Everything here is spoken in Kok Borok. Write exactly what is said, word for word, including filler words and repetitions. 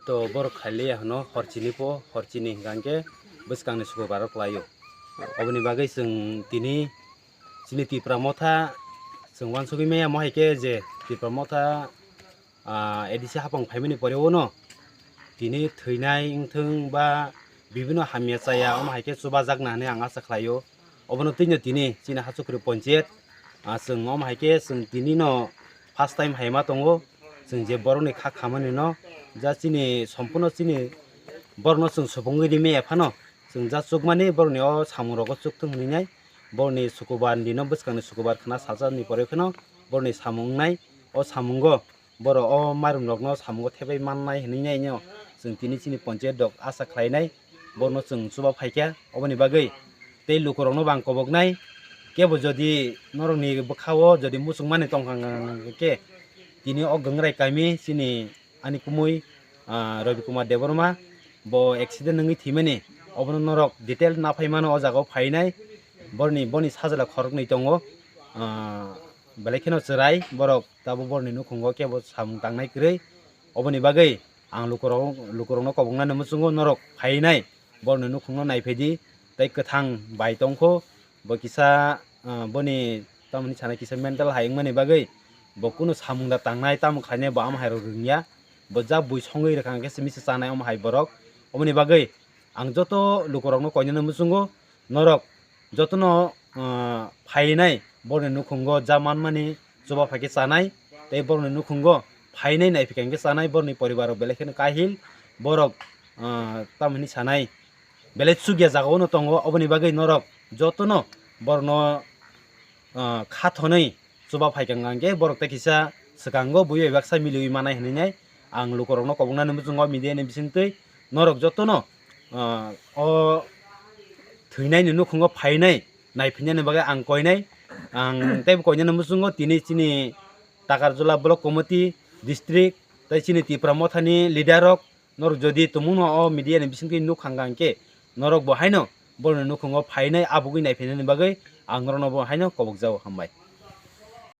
To borok khailiya hwno, hor chini po, hor chini hwnkha hwnkhe bwskangni sukubar o kwlaio. Oboni bagwi chwng tini chini Tipra Motha chwng uansugwi maya, omo hai khe je Tipra Motha, ah, A D C hapang phaimani pore o no tini thwinai wngthwng ba bibino hamya chaya, omo hai khe chubajakna hwnwi ang acha khlaio. Obono twino tini chini Hachukhuri Ponchayat, ah, chwng omo hai khe chwng tini no first time hai ma tongo, chwng je borokni kha khamani no, ja chini somphuno chini borokno chwng supungwi rimaya phano, chwng ja chukmani borokni o samung rogo chukthwng hwnwi nai, borokni sukubar ni no, bwskangni sukubar khna salsa ni pore phano borokni samung wngnai, o samungo borok o mairum rokno samungo thepai mannai hwnwi nai no chwng tini chini Ponchayat rok acha khlainai. Borokno chwng chuba phaikha, oboni bagwi tei lukurokno bo ang koboknai, kebo jodi norokni bwkhao jodi muchungmani tongkha hwnkha khe, tini o Gwngrai kami chini ani kumui, ah, Rabi Kumar Debbarma bo accident wngwi thwimani, obono norok detail naphai mano o jagao phainai. Boroni, boni sajla khoroknwi tongo, ah, belai kheno chwrai borok, tabuk boroni nukhungo kebo samung tangnai kwrwi, oboni bagwi ang lukurok, lukurokno koboknani muchungo norok phainai, boroni nukhungno naiphaidi, tei kwthang bai tongkho, bo kisa, ah, boni tamoni sana kisa mental hai wngmani bagwi bo kunu samung da tangnai, tamo khlainai bo ama hairok rwngya, bo ja bui songwi rwkha hwnkhe simi se chanai omo hai borok. Oboni bagwi ang joto lukurokno koinani muchungo, norok jotono, ah, phainai boroni nukhungo ja manmani chuba phaikhe chanai, tei boroni nukhungo phainai naiphikha hwnkhe chanai, boroni poribar rok belai kheno kahil, borok, ah, tamoni sanai belai chukya jagao no tongo, oboni bagwi norok jotono borokno, ah, kha thonwi chuba phaikha hwnkhe borok tei kisa swkango bui bai baksa miliwi manai hwnwi nai ang lukurokno koboknani muchungo media ni bisingtwi norok jotono, ah, o thwinaini nukhungo phainai naiphinani bagwi ang koinai. Ang teibo koinani muchungo tini chini Takarjala Block Committee, District tei chini Tipra Mothani leader rok, norok jodi tumungno o media ni bisingtwi nukha hwnkha hwnkhe norok bo haino boroni nukhungo phainai abugwi naiphinani bagwi ang norokno bo haino kobokjago. Hambai.